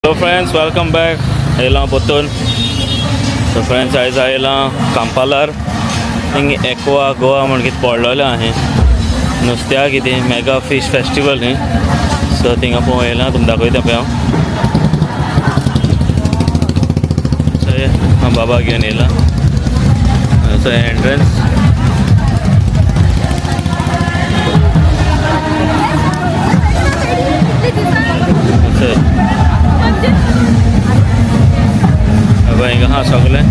Hello friends, welcome back. येयलां परतून. So friends, आयज आयलां कांपालार. थिंग एक्वा गोवा म्हण कितें पडलेलें आहा नुस्त्या कितें मेगा फीश फेस्टिवल न्ही. सो थिंगा पळोवंक येयलां, तुमकां दाखयता पळय हांव. सो हांव बाबा घेवन येयलां. So entrance. सो पळय हिंगा आहा सगळें.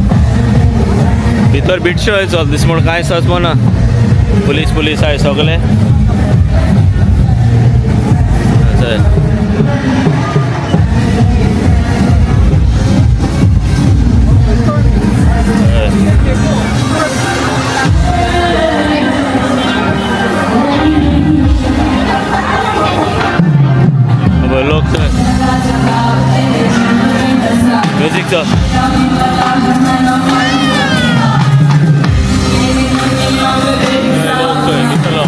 भितर बिटशो चल दीस म्हूण कांय सजमना. पुलीस पुलीस आहाय सगळे. चल, हय. पळय लोक चल, म्युजीक चल. लोक चल, कितलो.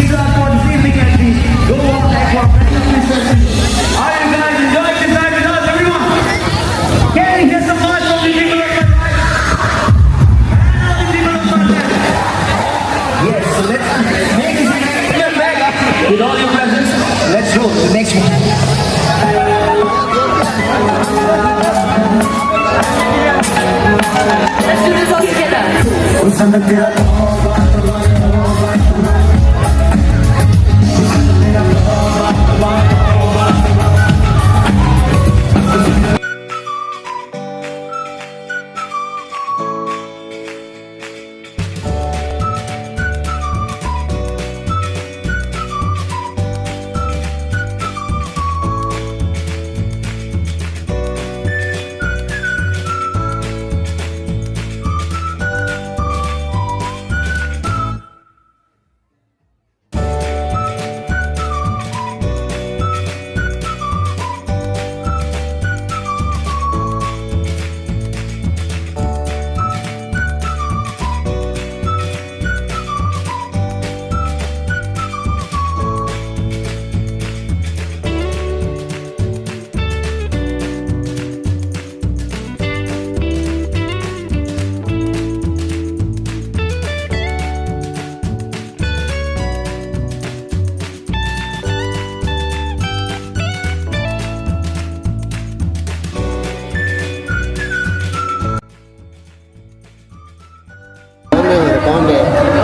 These are for this evening at the Goa Aqua Are you guys enjoying this night with us, everyone? Can we hear some noise from the people on my right? And all the people on my left? Yes, so let's make this event back with all your presence. Let's roll to the next one. Let's do this all together.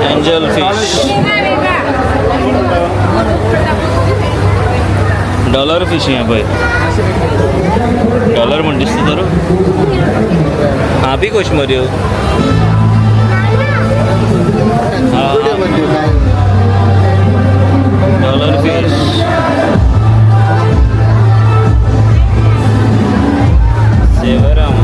Angel fish, dollar fish हें पळय. Dollar म्हण दिसता तर हा बी कश मऱ्यो. हा, dollar fish. सेवराम.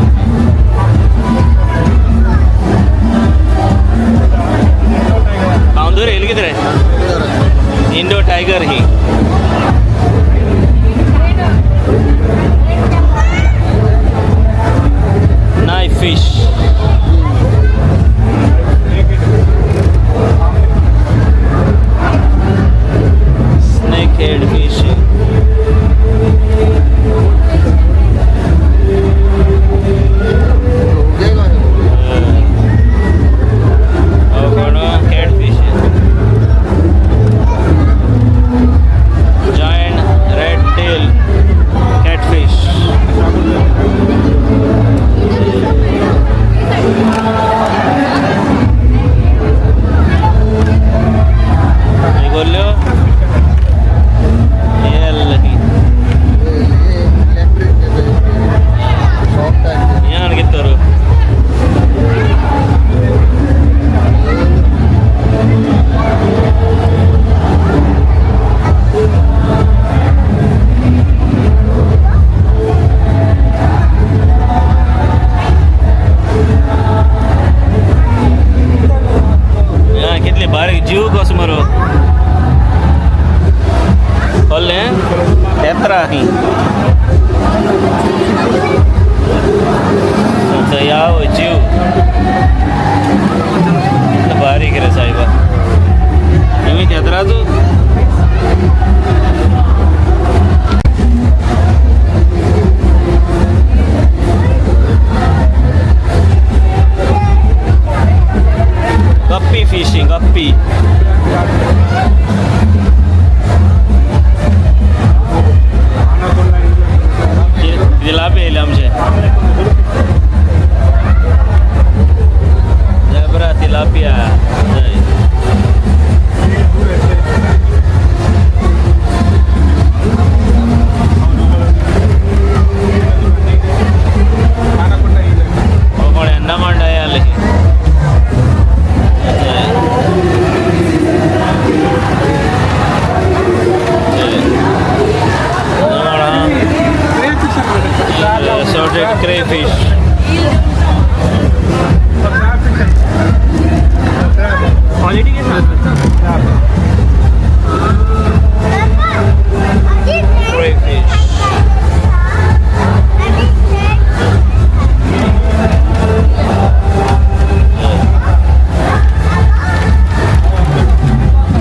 fish गप्पी. तिलापी येयले आमचे, जेब्रा तिलापिया. कोण एनाकोंडा आले. Assorted crayfish. Crayfish.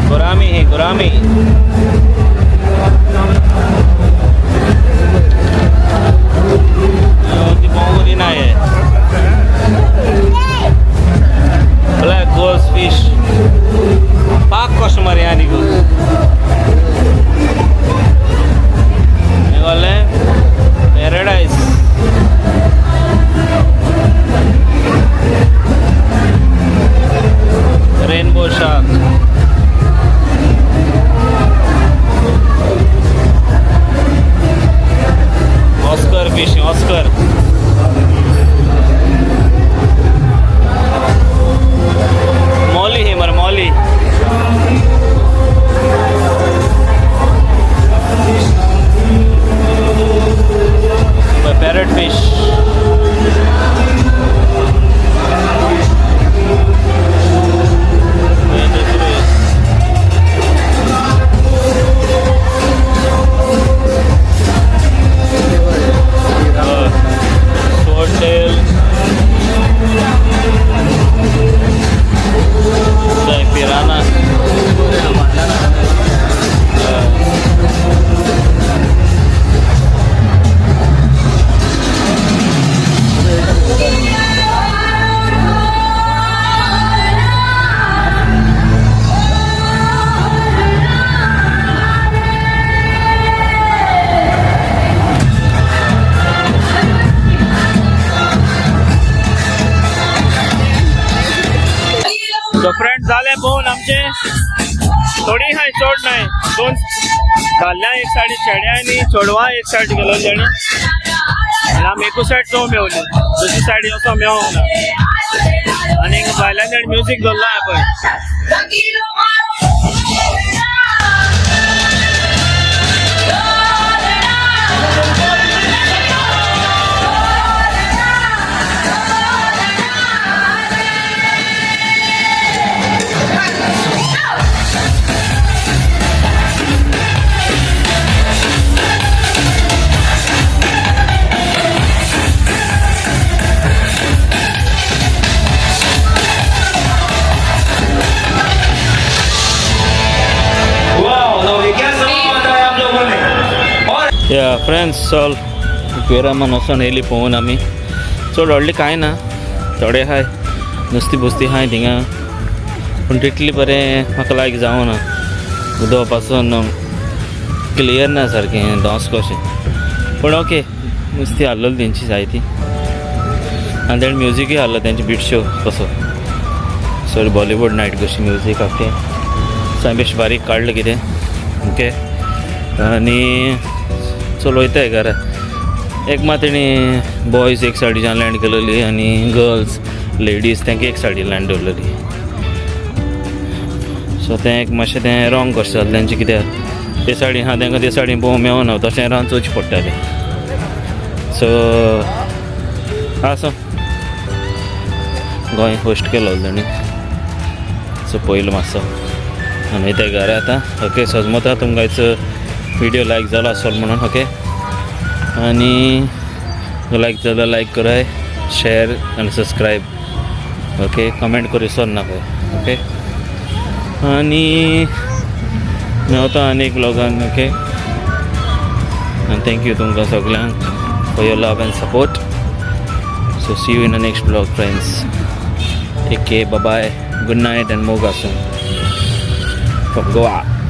Gourami he, gourami. ती पोंगुरी नाही आहे. ब्लॅक गोल्ड फिश पाक कशें मरे आनी कळ्ळें. Paradise rainbow shark. Oscar fish, Oscar molly ही मरे Molly. Parrot fish. Swordtail. Piranha. So friend, झाले पळोवन आमचे. थोडी हाय, चड नाही. दोन दादल्या एक सायड, चेड्या आनी चेडवां एक सायड गेलो तेणी आनी आमी एकूच सायड चोवंक मेवली, दुसरी सायड वचोंक मेवोंक ना. आनी भायल्यान तेणी म्युजीक दवरला पळय. वाह, क्या समा बताया आप लोगों ने और या फ्रेंड्स, चल एक्वेरियमान वचोन येयली पळोवन आमी. चड व्हडलें कांय ना, थोडे आहाय नुस्तीं बुस्ती आहाय थिंगा, पूण तितलें बरें म्हाका लायक जावना. उदक पासून क्लियर ना सारकें, दोस कशें. पूण ओके, नुस्तीं हाडलेली तेंची जायती आनी तेणें म्युजिकूय हाडलो तेंचे, बीट शो कसो, सो बॉलिवूड नायट कशी म्युजीक आख्खें. सो हांवें बेश्टें बारीक काडलें कितें. ओके, आनी चल वयताय घरा. एक मात तेणी बॉयज एक सायडीच्यान लँड केलेली आनी गर्ल्स लेडीज तांकां एक सायडीन लँड दवरलेली. सो तें एक मातशें तें रॉंग कशें जालें तेंचें, कित्याक ते सायडीन आहा तांकां ते सायडीन पळोवंक मेवना, तशें रावन चोवचें पडटालें. सो आसूं, गोंय होस्ट केलो तेणी. सो पयलो मातसो आनी वयता घरा आतां. ओके, सजमता तुमकां आयचो व्हिडियो लायक जालो आसतलो म्हणून. ओके, आनी लायक जाल्यार लायक कराय, शेअर आनी सबस्क्रायब. ओके, कमेंट करूं विसर नाका. ओके, आनी मेवता आनी एक व्लॉगान. ओके, आनी thank you तुमकां सगल्यांक for your love and support. So see you in the next vlog, friends. Take care, bye bye, good night and मोग आसूं from Goa.